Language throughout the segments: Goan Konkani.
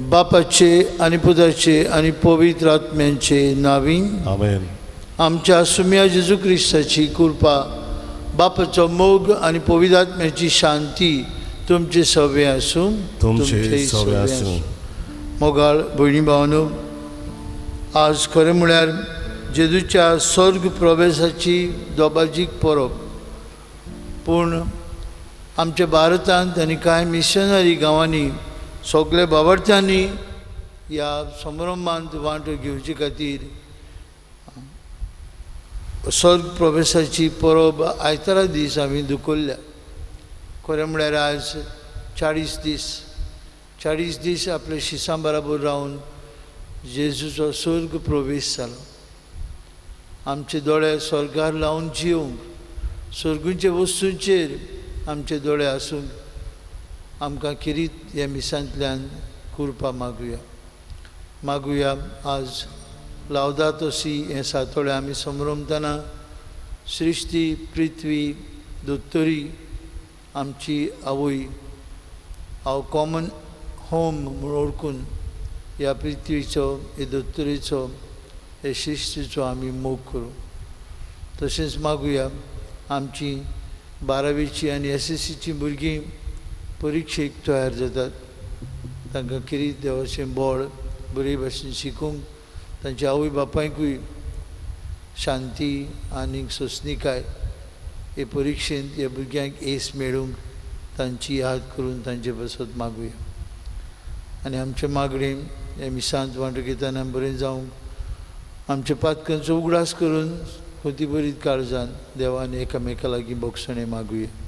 बापाचे आनी पुताचे आनी पवित्र आत्म्यांचे नावी। आमेन। आमच्या सुम्या जेजू क्रिस्ताची कृपा, बापाचो मोग आनी पवित्र आत्म्याची शांती तुमचे सवे आसूं। तुमचे सवे आसूं। मोगाळ भयणी भावनो, आज खरें म्हळ्यार जेजूच्या स्वर्ग प्रवेशाची दोबाजीक परब, पूण आमच्या भारतांत आनी कांय मिशनरी गांवांनी सगळे बावडत्यांनी ह्या संभ्रमांत वांटो घेवचे खातीर स्वर्ग प्रवेशाची परब आयतारा दीस आमी दुखरल्या। खरें म्हळ्यार आज 40 दीस, 40 दीस आपल्या शिसां बराबर रावन जेजूचो स्वर्ग प्रवेश जालो। आमचे दोळे स्वर्गार लावन जिवंक, स्वर्गूंचे वस्तूंचेर आमचे दोळे आसूंक आमकां किरीत ह्या मिसांतल्यान कृपा मागुया। मागुया आज लावदातो सी हें सातोळें आमी संभ्रमतना सृश्टी, पृथ्वी, दोतोरी, आमची आवय, our common home म्हूण वळखून ह्या पृथ्वीचो, हे दोतोरीचो, हे सृश्टीचो आमी मोग करूं। तशेंच मागुया आमची 12वीची आनी एस एस सीची भुरगीं परिक्षेक तयार जातात, तांकां किरीत देवाचें बळ बरे भाशेन शिकूंक, तांच्या आवय बापायकूय शांती आनी सोंसणीकाय हे परिक्षेंत ह्या भुरग्यांक येस मेळूंक तांची याद करून तांचे पासत मागुया। आनी आमचें मागणें हे मिसांत वांटो घेतना बरें जावंक, आमच्या पातकांचो उगडास करून खोती बरीत काळजान देवान एकामेका लागीं बोगसणें मागुया।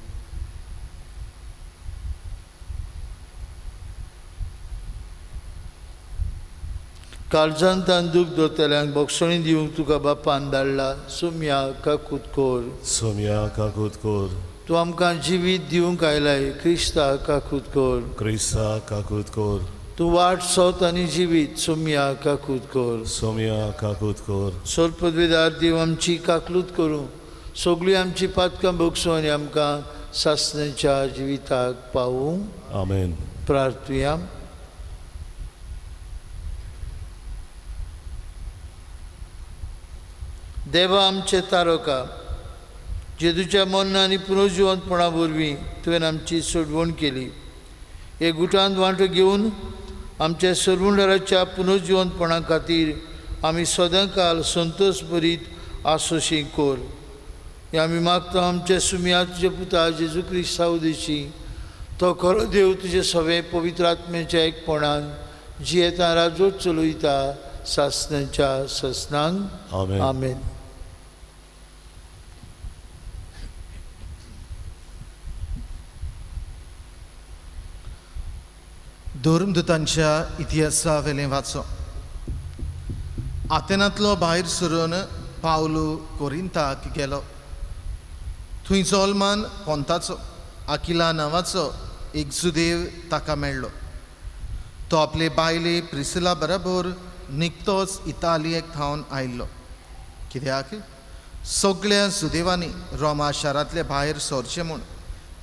काळजान तान दूख दोतल्यांक बोगसणी दिवंक तुका बापान धाडला। सोम्या काकूत कोर। सोम्या काकूत कोर। तूं आमकां जिवीत दिवंक आयलाय, क्रिस्ता काकूत कोर। क्रिस्ता काकूत कोर। तूं वाट सोत आनी जिवीत, सोम्या काकूत कोर। सोम्या काकूत कोर। सोल पदवेदार देव आमची काकलूत करूं, सगळीं आमची पातकां भोगसूं आनी आमकां सासणाच्या जिविताक पावूं। आमेन। प्रार्थुया। देवा आमचे तारका, जेजूच्या मरण आनी पुनर्जिवंतपणा वरवीं तुवें आमची सोडवण केली। हे गुटांत वांटो घेवन आमच्या सोडवणदाराच्या पुनर्जिवंतपणा खातीर आमी सदांकाल संतोष भरीत आसोशी कोर। हे आमी मागता आमच्या सुम्या तुज्या पुता जेजू क्रिस्ता उदेशी, तो खरो देव तुजे सवे पवित्र आत्म्याच्या एकपणान जियेता राजवट चलयता सासणाच्या ससनांक। आमेन। आमेन। धर्मदूतांच्या इतिहासा वेलें वाचो। आतेनांतलो भायर सरून पावलू कोरिंताक गेलो। थंय जोलमान पोंताचो आकिला नांवाचो एक जुदेव ताका मेळ्ळो। तो आपले बायले प्रिसिला बराबर निकतोच इतालियेक थावन आयिल्लो, कित्याक सगळ्या जुदेवांनी रोमा शारांतले भायर सरचें म्हूण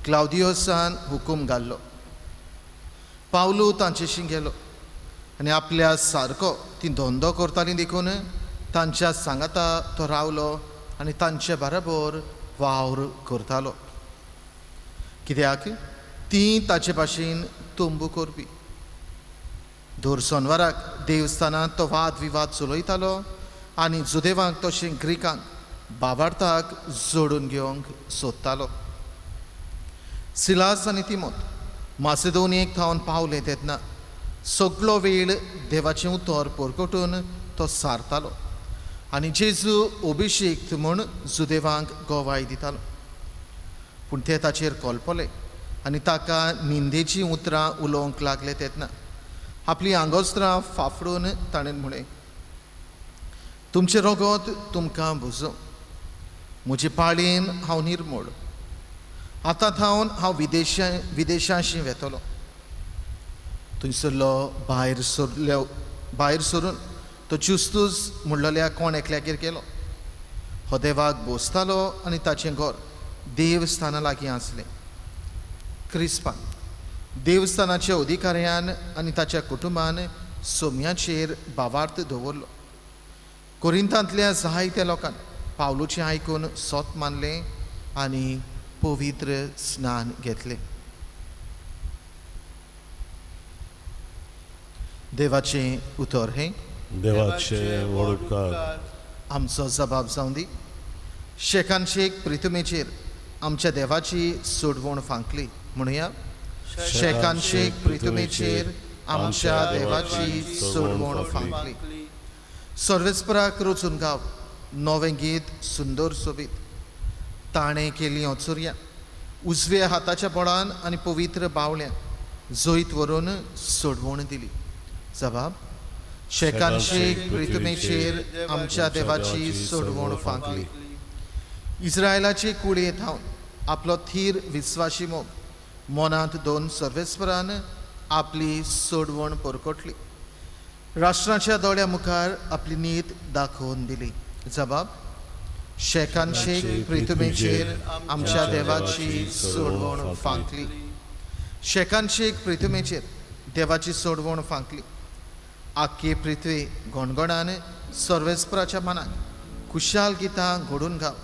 क्लावदियोसान हुकूम घाल्लो। पावलू तांचेशी गेलो आनी आपल्या सारको ती धंदो करताली देखून तांच्या सांगाता तो रावलो आनी तांचे बराबर वावर करतालो, कित्याक ती ताचे भाशेन तंबू करपी। दर सोनवाराक देवस्थानांत तो वाद विवाद चलयतालो आनी जुदेवांक तशें ग्रिकांक बाबार्थाक जोडून घेवंक सोदतालो। सिलास आनी तिमोत मासेदोनियेक थावन पावले तेन्ना सगळो वेळ देवाचें उतर परकटून तो सारतालो आनी जेजू अभिषेक म्हूण जुदेवांक गवाय दितालो। पूण ते ताचेर कोलपले आनी ताका निंदेचीं उतरां उलोवंक लागले तेन्ना आपलीं आंगोस्त्रां फाफडून ताणें म्हळें, तुमचें रगत तुमकां भुजूं, म्हजे पाळयेन हांव निर्मोड, आतां थावन हांव विदेशांशी वेतलो। थंयसरलो भायर सरून तो ज्युस्तूच म्हणलेल्या कोण एकल्यागेर गेलो। हो देवाक बोसतालो आनी ताचें घर देवस्थाना लागीं आसलें। क्रिस्पान देवस्थानाच्या अधिकाऱ्यान आनी ताच्या कुटुंबान सोम्याचेर भावार्थ दवरलो. कोरिंतांतल्या जायत्या लोकान पावलूचें आयकून सोत मानलें आनी पवित्र स्नान घेतलें. देवाचें उतर हें. देवाचे व्हड उपकार. आमचो जबाब जावं दी. शेकान शेक प्रितुमेचेर आमच्या देवाची सोडवण फांकली म्हणुया. शेकान शेक प्रितुमेचेर आमच्या देवाची सोडवण फांकली. सर्वेस्पराक रचून गाव नवें गीत सुंदर सोबीत. ताणें केली अचुर्या उजव्या हाताच्या बळान आनी पवित्र बावल्यान जैत व्हरून सोडवण दिली. जबाब शेकान शेक प्रितुमेचेर आमच्या देवाची सोडवण फांकली. इस्रायलाचे कुळये थावन आपलो थीर विस्वाशी मोग मनांत दोन सर्वेस्परान आपली सोडवण परकटली. राष्ट्राच्या दोळ्या मुखार आपली नीत दाखोवन दिली. जबाब शेकान शेक प्रितुमेचेर आमच्या देवाची सोडवण फांकली. शेकान शेक प्रितुमेचेर देवाची सोडवण फांकली. आख्खे पृथ्वी गणगणान सर्वेस्पराच्या मनाक खुशाल गितां घडून गाव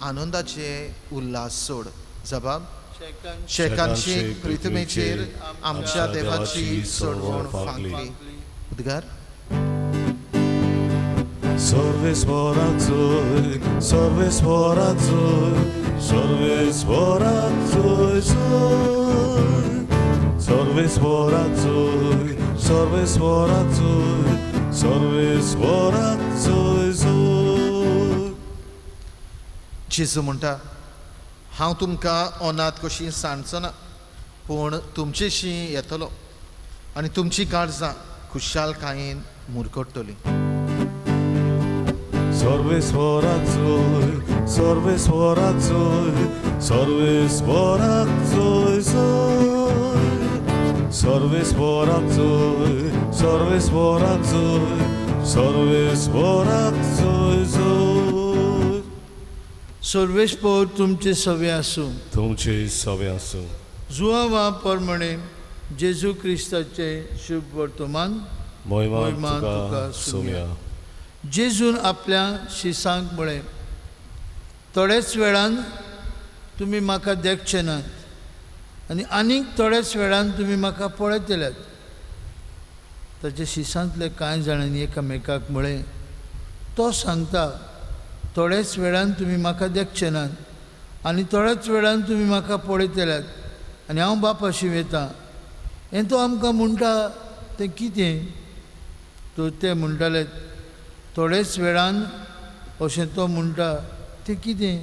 आनंदाचे उल्हास सोड. जबाब शेकान शेक पृथ्वीचेर आमच्या देवाची सोडवण फांकली. उद्गार. सर्वेस्पराक जोय, सर्वेस्पराक जोय, सर्वेस्पराक जोय जोय. सर्वेस्पराक जोय, सर्वेस्पराक जोय, सर्वेस्पराक जोय जोय. जेजू म्हणटा, हांव तुमकां अनाथ कशी सांडचो ना, पूण तुमचेशी येतलो आनी तुमची काळजां खुशालकायेन मुरकट्टली. सर्वेस्पराक जोय, सर्वेस्पराक जोय, सर्वेस्पराक जोय जोय. सर्वेस्पराक जोय, सर्वेस्पराक जोय, सर्वेस्पराक जोय जोय. सर्वेस्पर तुमचे सवे आसूं. तुमचे सवे आसूं. जुआवा प्रमाणे जेजू क्रिस्ताचे शुभ वर्तमान. मोहिमा तुका सुम्या. जेजून आपल्या शिसांक म्हळें, थोड्याच वेळान तुमी म्हाका देखचे नात आनी आनीक थोड्याच वेळान तुमी म्हाका पळयतल्यात. ताच्या शिसांतले कांय जाणांनी एकामेकाक म्हळें, तो सांगता थोड्याच वेळान तुमी म्हाका देखचे नात आनी थोड्याच वेळान तुमी म्हाका पळयतल्यात आनी हांव बापाशी वता. हें तो आमकां म्हणटा तें कितें? तर ते म्हणटाले, थोड्याच वेळान अशें तो म्हणटा तें कितें?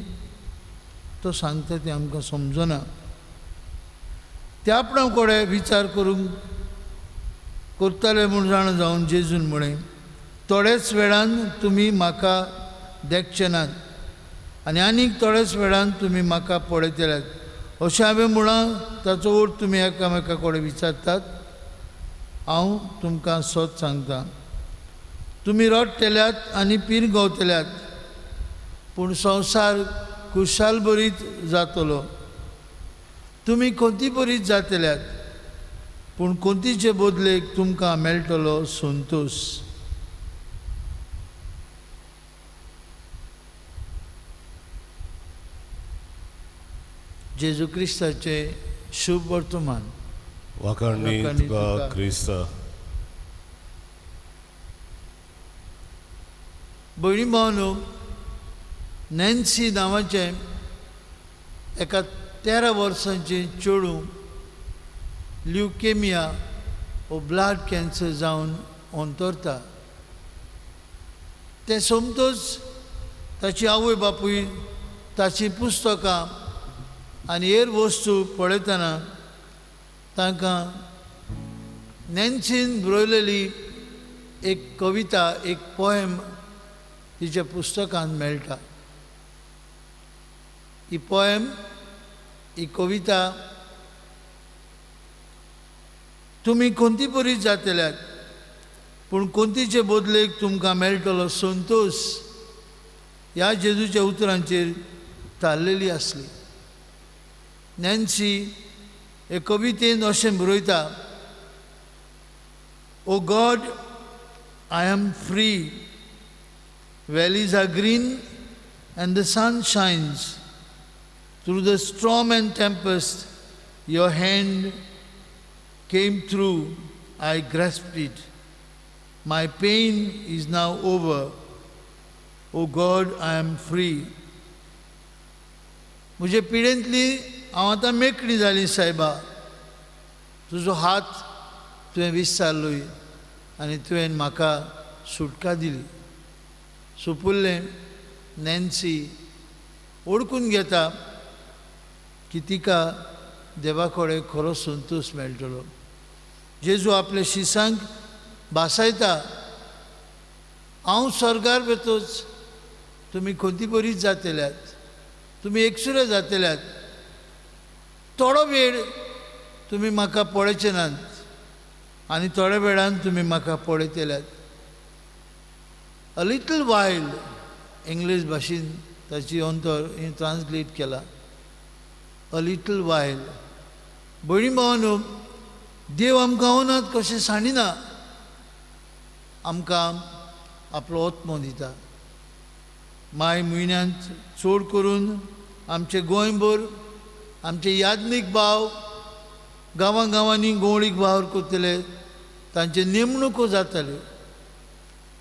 तो सांगता तें आमकां समजना. ते आपणा कडेन विचार करूंक करताले म्हूण जाणा जावन जेजून म्हळें, थोड्याच वेळान तुमी म्हाका देखचे नात आनी आनीक थोड्याच वेळान तुमी म्हाका पळयतल्यात अशें हांवें म्हळां. ताचो अर्थ तुमी एकामेका कडेन विचारतात. हांव तुमकां सत सांगता, तुमी रडटल्यात आनी पीर गवतल्यात, पूण संवसार खुशालभरीत जातलो. तुमी कोंतीभरीत जातल्यात, पूण कोंतीचे बदलेक तुमकां मेळटलो संतोश. जेजू क्रिस्ताचें शुभ वर्तमान. वाखाणणी तुका क्रिस्ता. भयणी भावनो, नॅन्सी नांवाचें एका 13 वर्सांचें चेडूं ल्युकेमिया वो ब्लड कॅन्सर जावन अंतरता. तें सोमतोच ताची आवय बापूय ताचीं पुस्तकां आनी हेर वस्तू पळयतना तांकां नॅन्सीन बरयलेली एक कविता, एक पोएम तिच्या पुस्तकांत मेळटा. ही पोएम, ही कविता तुमी कोणती बरी जातल्यात, पूण कोणतीचे बदलेक तुमकां मेळटलो संतोश ह्या जेजूच्या उतरांचेर थारलेली आसली. नॅन्सी हे कवितेन अशें बरयता, O God, I am free, valleys are green and the sun shines. Through the storm and tempest, your hand came through, I grasped it. My pain is now over. O God, I am free. म्हजे पिडेंतली हांव आतां मेकळी जाली सायबा, तुजो हात तुवें विसरलोय आनी तुवें म्हाका सुटका दिली. सोपुल्लें नॅन्सी ओळखून घेता की तिका देवा कडेन खरो संतोश मेळटलो. जेजू आपल्या शिसांक भासायता, हांव स्वर्गार वतोच तुमी खंती बरीच जातल्यात, तुमी एकसुरे जातल्यात, थोडो वेळ तुमी म्हाका पळयचे नात आनी थोड्या वेळान तुमी म्हाका पळयतल्यात. अ लिटल वायल इंग्लीश भाशेन ताची अंतर हें ट्रान्सलेट केलां, अ लिटल वायल. भयणी भावांनो, देव आमकां अनाथ कशें सांडिना, आमकां आपलो आत्मो दिता. माय म्हयन्यांत चड करून आमचे गोंयभर आमचे याज्ञीक भाव गांवां गांवांनी गवळीक वावर करतले, तांचे नेमणुको जाताल्यो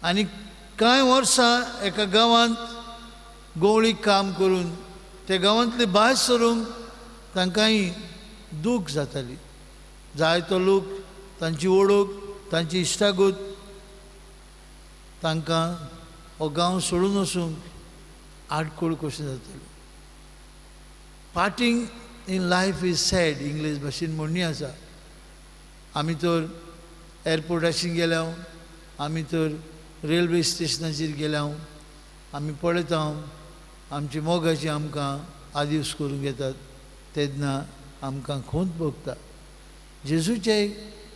आनी कांय वर्सां एका गांवांत गवळीक काम करून ते गांवांतली भायर सरूंक तांकांय दूख जाताली. जायतो लोक तांची ओळख, तांची इश्टागत तांकां हो गांव सोडून वचूंक आडखळ कशी जाताली. Parting in life is sad, English भाशेन म्हणणी आसा. आमी तर एअरपोर्टाचेर गेल्या, आमी तर रेल्वे स्टेशनाचेर गेल्या, आमी पळयता आमची मोगाची आमकां आदिवस करूंक येतात तेन्ना आमकां खोंत भोगता. जेजूच्या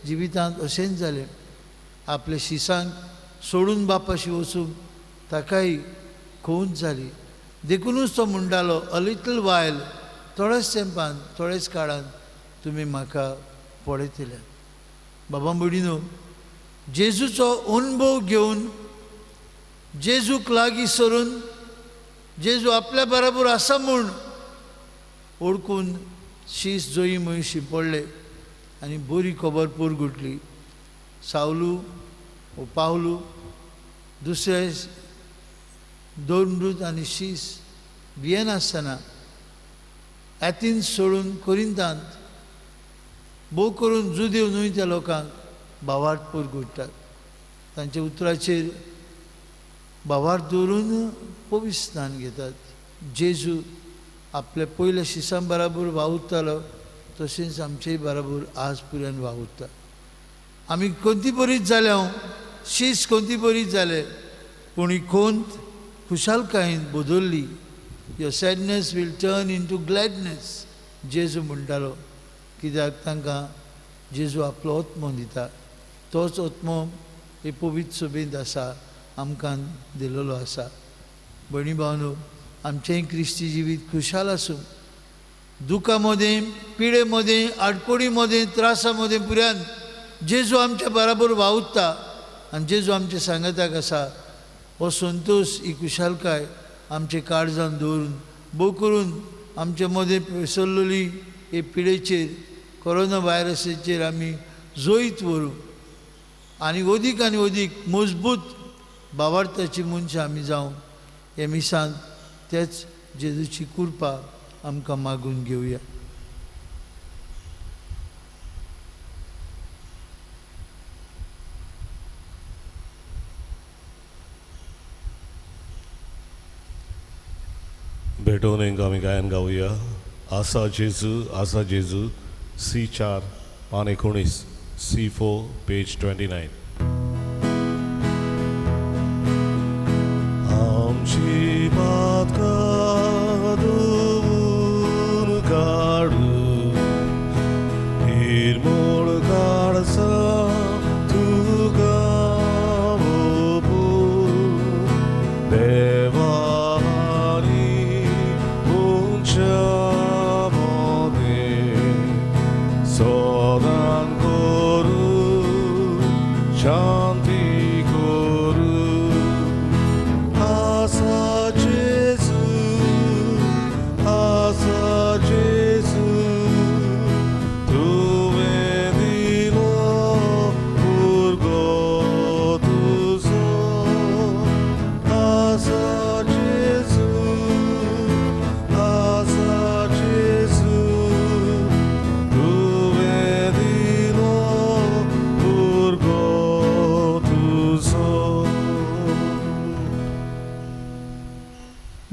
जिवितांत अशेंच जालें, आपल्या शिसांक सोडून बापाशी वचूंक ताकाय खोंत जाली. देखुनूच तो म्हणटालो, अ लिटल वायल, थोड्याच तेंपान, थोड्याच काळान तुमी म्हाका पळयतले. बाबा भयणीनो, जेजूचो अणभव घेवन जेजूक लागीं सरून जेजू आपल्या बराबर आसा म्हूण ओळखून शीस जोई म्हूण शिंपडले आनी बरी खबर पुरगुटली. सावलू ओ पावलू दुसरे दोन आनी शीस भियेनासतना एथिन्स सोडून कोरिंतांत भोव करून जुदेव न्हय त्या लोकांक भावार्थ पुरगुट्टात. तांच्या उतराचेर भावार्थ दवरून पवित्र स्नान घेतात. जेजू आपल्या पयल्या शिसां बराबर वावुरतालो तशेंच आमचेय बराबर आज पुरान वावुरता. आमी कोणती बरीच जाल्या, शीस कोणती बरीच जाले, पूण ही खोंत खुशालकायेन बदल्ली. Your sadness will turn into gladness, जेजू म्हणटालो. कित्याक तांकां जेजू आपलो आत्मो दिता, तोच आत्मो हे पवित्र सभेंत आसा, आमकां दिलेलो आसा. भयणी भावनो, आमचेंय क्रिस्ती जिवीत खुशाल आसूं. दुखा मदें, पिडे मदें, आडकोडी मदें, त्रासा मदें पुरान जेजू आमच्या बराबर वावुरता आनी जेजू आमच्या सांगाताक आसा. हो संतोश, ही खुशालकाय आमचे काळजान दवरून भोव करून आमचे मदें पसरलेली हे पिडेचेर, कोरोना व्हायरसाचेर आमी जैत व्हरूं आनी अदीक आनी अदीक मजबूत भावार्थाची मनशां आमी जावं. हे मिसांत तेच जेजूची कृपा आमकां मागून घेवया. भेटोवन एक आमी गायन गावया. आसा जेजू, आसा जेजू, सी 4 पान 19, C4 page 29. आमची पातकां धुवन काडू, निर्मूळ काळसा तुका ओपू, देवा आनी मनशा मदें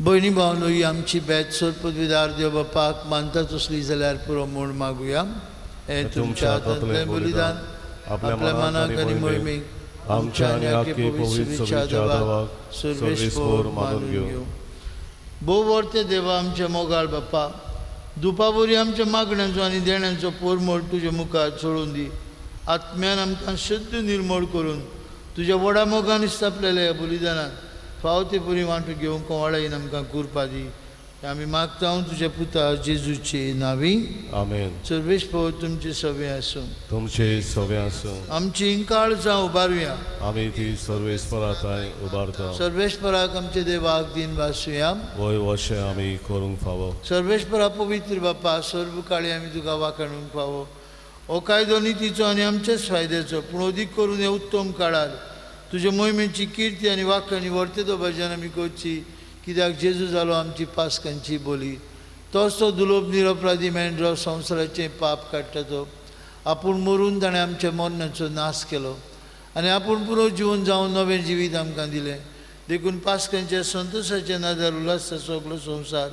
भयणी भावनो, ही आमची बेत सोर पदवीदार देव बापाक मानता तसली जाल्यार पुरो म्हूण मागुया. हें तुमच्या हातांतलें बलिदान आपल्या मनाक आनी मोहिमेक आमच्या आनी आख्खे पवित्र देवाक सर्वेस्पोर मानून घेवं. भोव वर्ते देवा आमच्या मोगाळ बाप्पा, दुपावरी आमच्या मागण्यांचो आनी देण्यांचो पोरमोळ तुज्या मुखार सोडून दी. आत्म्यान आमकां शुद्ध निर्मोळ करून तुज्या व्हडा मोगान स्थापलेल्या ह्या बलिदानान फाव ते परी वांटो घेवंक कोवाळायेन आमकां कुरपा दी. आमी मागता तुज्या पुता जेजूचे नांवी. आमेन. सर्वेस्पोर तुमचे सवे आसूं. तुमचे सवे आसूं. आमची काळजां उबारुया. आमी ती सर्वेस्परा थंय उबारता. सर्वेस्पराक आमचे देवाक दिन वासुया. वय वशें आमी करूंक फावो. सर्वेस्परा पवित्र बापा, सर्व काळी आमी तुका वाखाणूंक फावो. हो कायदो नितीचो आनी आमच्याच फायद्याचो, पूण अदीक करून हे उत्तम काळार तुज्या मोहिमेची किर्ती आनी वाखाणी व्हरते तो भजन आमी करची. कित्याक जेजू जालो आमची पास्कांची बोली. तोच तो दुलोब निरपराधी मेंढरो संवसाराचें पाप काडटा तो. आपूण मरून ताणें आमच्या मरणाचो नाश केलो आनी आपूण पुरो जिवन जावन नवें जिवीत आमकां दिलें. देखून पास्कांच्या संतोशाच्या नादार उल्हासता सगलो संवसार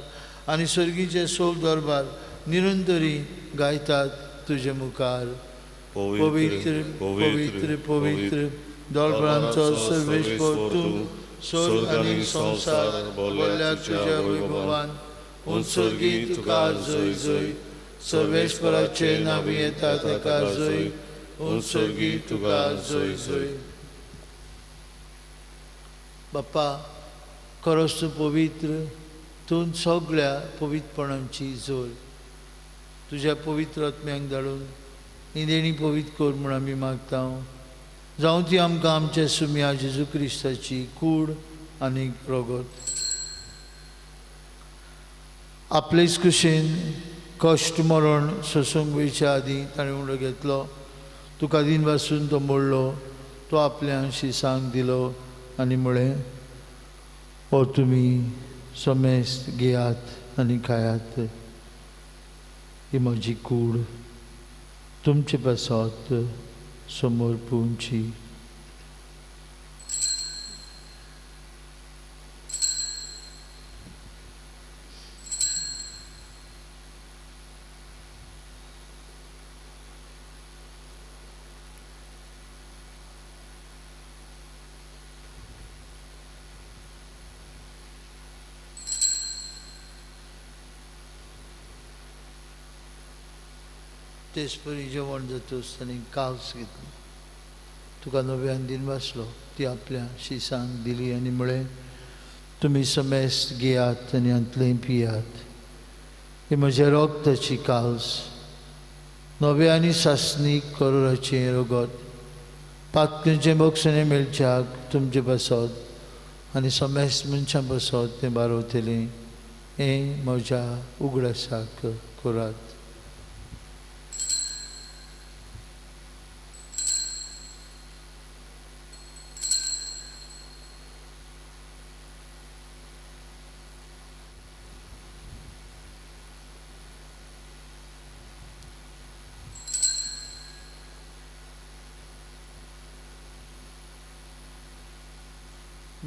आनी सर्गीचे सोब दरबार निरंतरी गायतात तुजे मुखार. पवित्र पवित्र पवित्र दळबळांचो सर्वेस्पोर तूं, स्वर्ग आनी संवसार भरल्या तुज्या वैभवान. उत्सर्गी तुका जय जय. सर्वेस्पराचे नांवी येता ताका जय. उत्सर्गी तुका जय जय. बाप्पा, खरोच तूं पवित्र, तूं सगळ्या पवित्रपणांची जोर. तुज्या पवित्र आत्म्यांक धाडून ही देणी पवित्र कर म्हूण आमी मागता. जावं ती आमकां आमच्या सुम्या जेजू क्रिस्ताची कूड आनी रगत. आपलेच कुशीन कश्ट मरण सोसूंक वयच्या आदीं ताणें उंडो घेतलो. तुका दिन वासून तो मोडलो, तो आपल्या शिसांक दिलो आनी म्हळें, हो तुमी समेस्त घेयात आनी खायात. ही म्हजी कूड तुमचे पासत समर्पूंची. तेचपरी जेवण जातूच ताणें कावस घेतली. तुका नव्यान दिन वाचलो, ती आपल्या शिसांक दिली आनी म्हळें, तुमी समेस्त घेयात आनी हांतलें पियात. ही म्हज्या रगताची कावस, नव्या आनी सासणीक करोराचें रगत, पातकेचें बक्षणें मेळच्याक तुमचे पासत आनी समेस्त मनशां पासत तें बारवतलें. हें म्हज्या उगडासाक करात.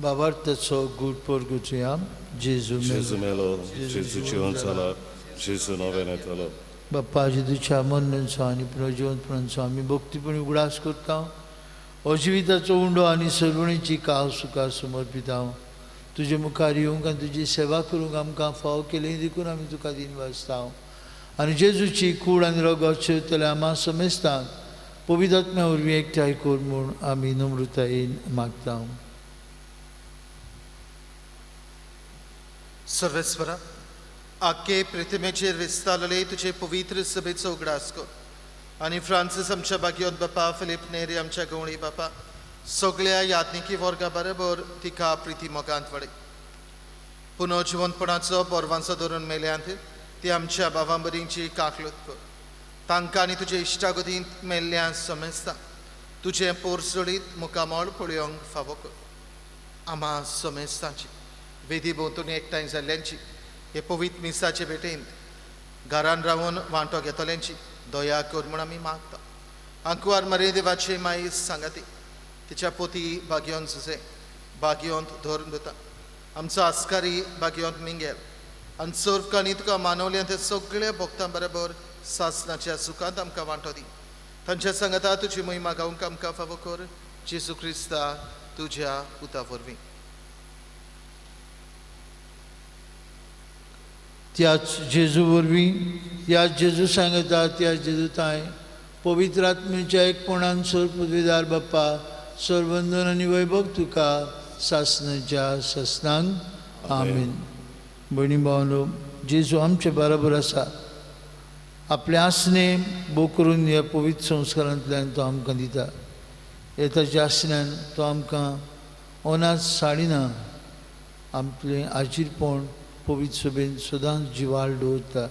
बाबार्थाचो गूट परगुचया. जेजू जेजू मेलो, जेजू जिवन जाला, जेजू नवें येतलो. बाप्पा, जेजूच्या मरणाचो आनी पुनर्जिवंतपणाचो आमी भक्तीपणी उगडास करता. हो जिविताचो उंडो आनी सर्वणीची काव सुखा समर्पिता. तुजे मुखार येवंक आनी तुजी सेवा करूंक आमकां फावो केली देखून आमी तुका दिन वाचता. आनी जेजूची कूड आनी रगत शेवतल्या आमा समेस्तांक पवित्र आत्म्या वरवीं एकठांय कर म्हूण आमी नम्रतायेन मागता. सर्वेस्वरा, आखे प्रतिमेचेर विस्तारले तुजे पवित्र सभेचो उगडास कर आनी फ्रांसीस आमच्या बागियोत बापा, फिलीप नेरी आमच्या गवळी बापा, सगळ्या याज्ञिकी वर्गा बरोबर तिका प्रिती मोगांत वाडय. पुनर्जिवंतपणाचो बोरवांचो धरून मेल्यांत ती आमच्या बाबां बरींची काकलूत कर. तांकां आनी तुजे इश्टागतींत मेल्ल्या समेस्ता तुजें पोरसोडीत मुखामळ पळोवंक फावो कर. आमा समेस्तांची वेदी भोंवतणी एकठांय जाल्ल्यांची, हे पवित्र मिसाचे भेटेंत घरान रावन वांटो घेतल्यांची दया कर म्हूण आमी मागता. आंकवार मरे देवाचे माई सांगाती, तिच्या पोती भाग्योन सुसे भाग्योंत धरून दिता. आमचो आस्कारी भाग्यवंत मिंगेल आनी सर्वकाणी तुका मानवल्या ते सगळ्या भक्तां बरोबर सासनाच्या सुखांत आमकां वांटो दी. तांच्या सांगाता तुजी महिमा गावंक आमकां फावो कर, जेजू क्रिस्ता तुज्या पुता वरवीं. त्याच जेजू वरवीं, त्याच जेजू सांगता, त्याच जेजू तांय पवित्र आत्म्याच्या एकपणान सर पदवीदार बाप्पा सर्वंदन आनी वैभव तुका सासनाच्या सासनांक आमेन. भयणी भावनो, जेजू आमचे बराबर आसा. आपलें आसणें भोव करून ह्या पवित्र संस्कारांतल्यान तो आमकां दिता. ह्या ताच्या आसण्यान तो आमकां ओनाच साडिना, आपलें आजीरपण पवित्र सभेन सदांच जिवाळ दवरता.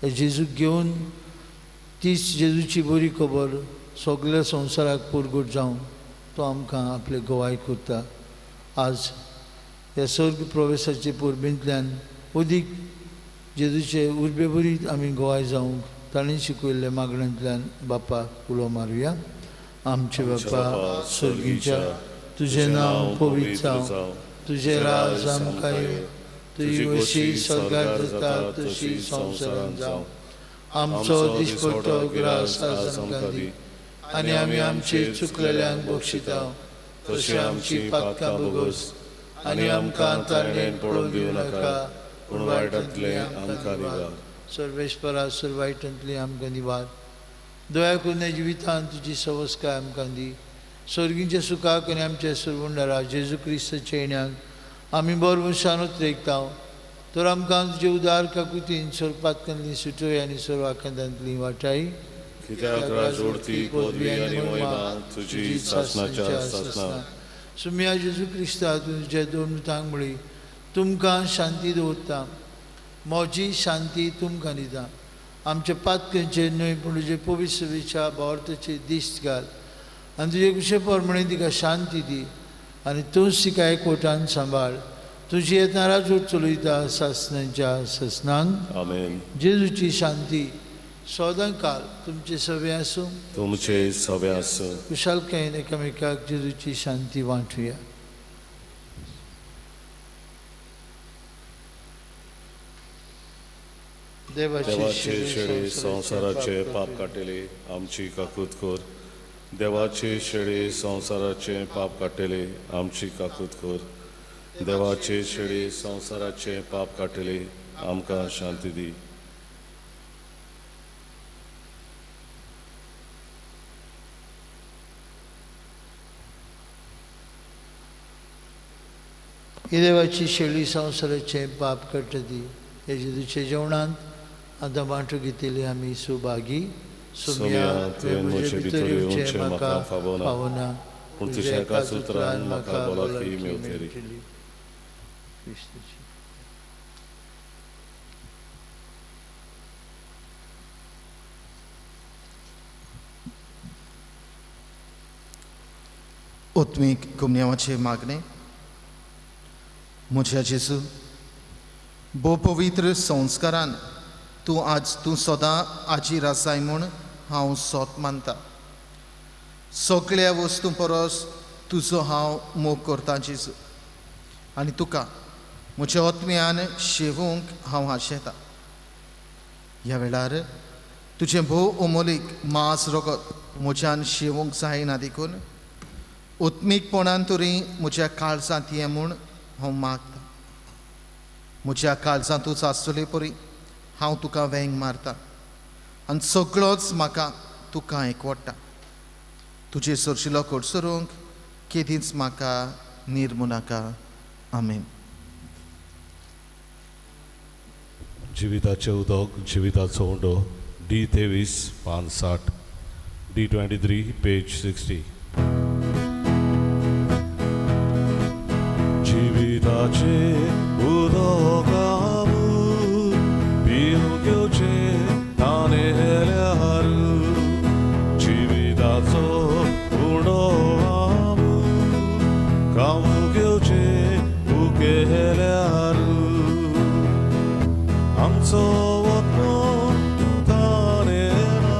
ह्या जेजूक घेवन तीच जेजूची बरी खबर सगळ्या संवसाराक परगट जावन तो आमकां आपले गवाय करता. आज ह्या स्वर्ग प्रवेशाचे परबेंतल्यान अदीक जेजूचे उर्बेभरीत आमी गवाय जावंक ताणें शिकयल्ल्या मागण्यांतल्यान बापाक उलो मारुया. आमचे बापा स्वर्गीच्या, तुजें नांव पवित्र जावं, तुजें राज आमकां येवं, तुजी वशी स्वर्गार जाता तशी संवसारांत जावं. आमचो दिसपट्टो ग्रास आज आमकां दी आनी आमी आमचे चुकलेल्यांक बक्षिता तशी आमची पातकां भोगोस आनी आमकां तारणेन पडून दिवं नाका, पूण वायटांतलें आमकां निवार. सर्वेस्परा सर वायटांतलें आमकां निवार. दया करून जिवितांत तुजी सवस्काय आमकां दी. स्वर्गींच्या सुखाक आनी आमच्या सुरवंडारा जेजू क्रिस्ताच्या येण्याक आमी बरवशान उतरेकता. तर आमकां तुजे उदार काकुतीन सर्व पातकांतली सुटोय आनी सर्व आकांतांतली वाटाय. कित्याक राजवडती पदवी आनी महिमा तुजी सासनाच्या सासना. सुम्या जेजू क्रिस्ता तुज्या दोन मृतांक म्हळी, तुमकां शांती दवरता, म्हजी शांती तुमकां दिता. आमच्या पातकांचेर न्हय पूण तुजे पवित्र सभेच्या भावार्थाचेर दिश्ट घाल आनी तुजे कुशे प्रमाणे तिका शांती दी आनी तूंच तिका एकवटान सांबाळ. तुजी येतना राजवट चलयता सासनाच्या सासनांक. आमेन. जेजूची शांती सदां काल तुमचे सवे आसूं, तुमचे सवे आसूं. कुशालकायेन एकामेकाक जेजूची शांती वांटुया. देवाचे शेळी संवसाराचे पाप काडटले आमची काकूत कर. देवाचे शेळी संवसाराचे पाप काडटले आमची काकूत कर. देवाचे शेळी संवसाराचे पाप काडटले आमकां शांती दी. ही देवाची शेळी संवसाराचे पाप काडटा ती हे जेजूच्या जेवणांत आतां वांटो घेतली आमी सुभागी. सोम्या, तुवें म्हजे भितर येवचें म्हाका फावना, पूण तुज्या एकाच उतरान म्हाका भलायकी मेळटली. आत्मीक गुमन्यावाचें मागणें. म्हज्या जेजू, भोव पवित्र संस्कारान तूं आज तूं सदां आजी आसाय म्हूण हांव सोत मानता. सगळ्या वस्तूं परस तुजो हांव मोग करतां जेजू, आनी तुका म्हज्या आत्म्यान शेवूंक हांव आशेतां. ह्या वेळार तुजें भोव अमोलीक मांस रगत म्हज्यान शेवूंक जायना देखून आत्मीकपणान तरी म्हज्या काळजांत ये म्हूण हांव मागतां. म्हज्या काळजांतूच आसतले परी हांव तुका वेंग मारता आनी सगळोच म्हाका तुका एकवटा. तुजे सरशिलो कडसरूंक केदींच म्हाका निर्मू नाका. आमेन. जिविताचें उदक जिविताचो उंडो, डी 23 पान 60, डी 23 पेज 60. जिविताचें उदक पिवंक घेवचें ताणेल्यार, जिविताचो उंडो खावंक घेवचें उकेल्यार, आमचो आत्मो ताणेला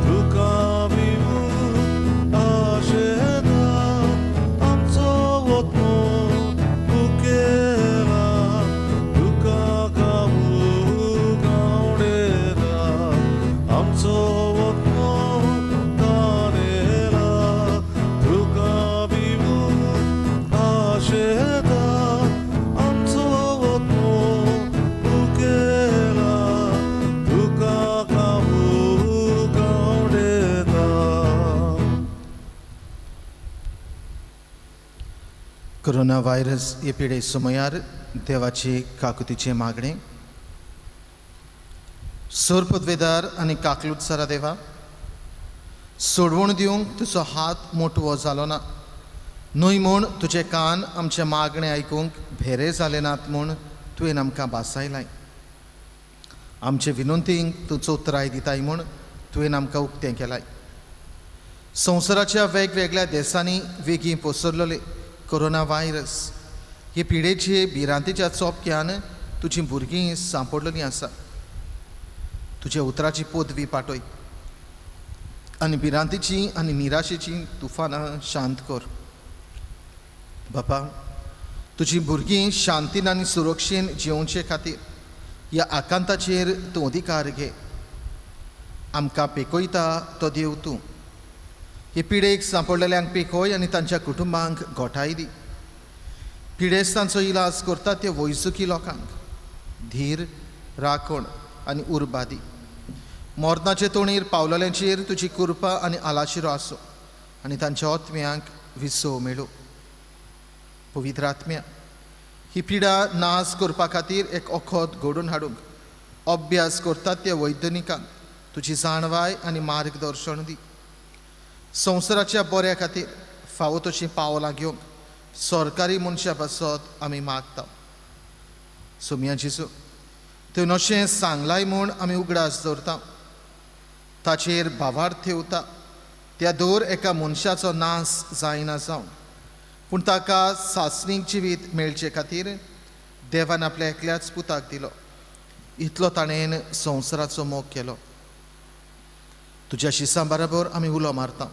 तुका पिवंक आशेता, आमचो आत्मो उकेल्यार. कोरोना व्हायरस हे पिडे समयार देवाचे काकुतीचें मागणें. सोर पदवेदार आनी काकलूट सरा देवा, सोडवण दिवंक तुजो हात मोटवो जालो ना न्हय म्हूण तुजे कान आमचें मागणें आयकूंक भेरे जाले नात म्हूण तुवें आमकां भासायलाय. आमचे विनंतींक तूं चोत्राय दिताय म्हूण तुवें आमकां उक्तें केलाय. संवसाराच्या वेगवेगळ्या देशांनी वेगीं पसरलेले कोरोना व्हायरस हे पिडेचे भिरांतेच्या चोपक्यान तुजीं भुरगीं सांपडलेलीं आसा. तुज्या उतराची पदवी पाटय आनी भिरांतेची आनी निराशेची तुफानां शांत कर. बापा, तुजीं भुरगीं शांतीन आनी सुरक्षेन जिवचे खातीर ह्या आकांताचेर तूं अधिकार घे. आमकां पेकयता तो देव तूं. हे पिडेक सांपडलेल्यांक पेकय आनी तांच्या कुटुंबांक गोठाय दी. पिडेस्तांचो इलाज करता ते वैजकी लोकांक धीर, राखण आनी उर्बा दी. मरणाचे तोणीर पावलेल्यांचेर तुजी कृपा आनी आलाशिरो आसूं आनी तांच्या आत्म्यांक विसव मेळूं. पवित्र आत्म्या, ही पिडा नाश करपा खातीर एक वखद घडोवन हाडूंक अभ्यास करतात त्या वैज्ञानिकांक तुजी जाणवाय आनी मार्गदर्शन दी. संवसाराच्या बऱ्या खातीर फावो तशीं पावलां घेवंक सरकारी मनशां पासत आमी मागता. सोमया जेजू, तुवें अशें सांगलाय म्हूण आमी उगडास दवरता, ताचेर भावार्थ ठेवता. त्या दर एका मनशाचो नाश जायना जावन पूण ताका सासणीक जिवीत मेळचे खातीर देवान आपल्या एकल्याच पुताक दिलो. इतलो ताणें संवसाराचो मोग केलो. तुज्या शिसां बराबर आमी उलो मारता,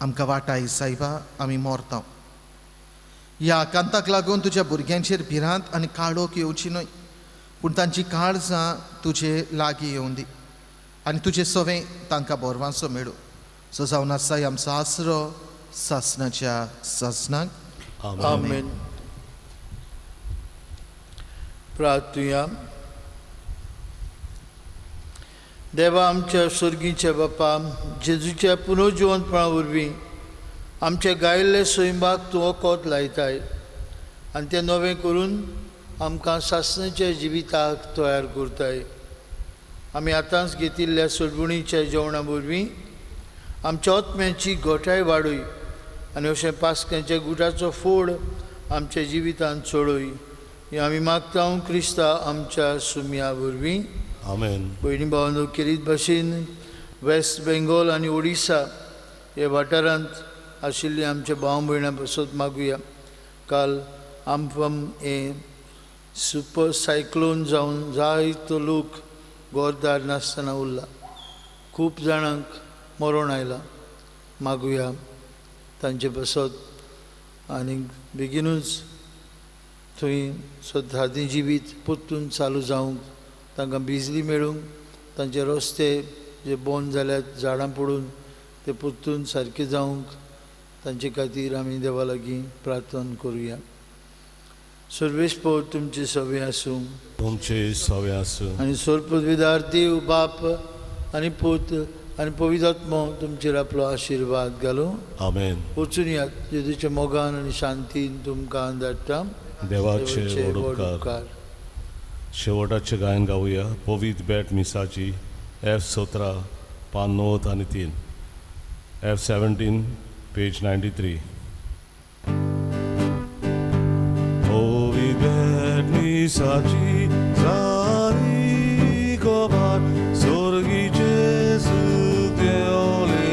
आमकां वाटाय सायबा, आमी मरता. ह्या आकांताक लागून तुज्या भुरग्यांचेर भिरांत आनी काळोख येवची न्हय, पूण तांची काळजां तुजे लागीं येवन दी आनी तुजे सवें तांकां बरवांसो मेळूं. सो जावन आसा आमचो आसरो सासणाच्या सासणाक. आमेन. प्रार्थुया. देवा आमच्या सर्गीच्या बापा, जेजूच्या पुनर्जिवंतपणा वरवीं आमच्या गायिल्ले सैमाक तूं वखद लायताय आनी तें नवें करून आमकां सासणाच्या जिविताक तयार करताय. आमी आतांच घेतिल्ल्या सोडवणीच्या जेवणा वरवीं आमच्या आत्म्याची घटाय वाडय आनी अशें पास्क्यांच्या गुटाचो फोड आमच्या जिवितांत चडय. हें आमी मागता क्रिस्ता आमच्या सुमया वरवीं. आमेन. भयणी भावांनो, केरीत भाशेन वेस्ट बेंगॉल आनी ओडिसा ह्या वाठारांत आशिल्ली आमच्या भाव भयणां पासत मागुया. काल आमफम हें सुपर सायक्लोन जावन जायतो लोक घरदार नासतना उरला, खूब जाणांक मरण आयलां. मागुया तांचे पासत आनी बेगीनूच थंय सदां जिवीत परतून चालू जावंक, तांकां बिजली मेळूंक, तांचे रस्ते जे बंद जाल्यात झाडां पडून ते परतून सारके जावंक तांचे खातीर आमी देवा लागीं प्रार्थना करुया. सर्वेस्पोर तुमचे सवे आसूं, तुमचे सवे आसूं. आनी सर्वपदवीदार देव बाप आनी पूत आनी पवित्र आत्मो तुमचेर आपलो आशिर्वाद घालूं. आमेन. वचून यात जेजूच्या मोगान आनी शांतीन तुमकां धाडटा. देवाचे व्हड उपकार. शेवटाचें गायन गावया. पवित्र बेट मिसाची एफ 17 पान 9 आनी 3, एफ 17 पेज 93. पवित्र बेट मिसाची जाली खबर सोर्गीचे सूख देवले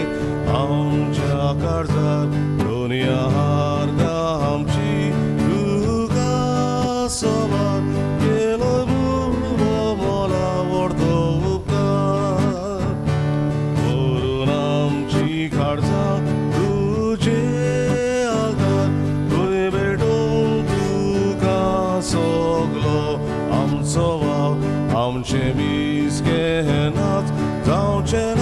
आमच्या काळजार, दुनिया हारता आमची तुका सवार केलो मोला व्हडलो उपकार. करून आमची काळजां तुजे आदार, थंय भेटोवंक तुका सगलो आमचो वाव, आमचें मिसकेनाच जावचें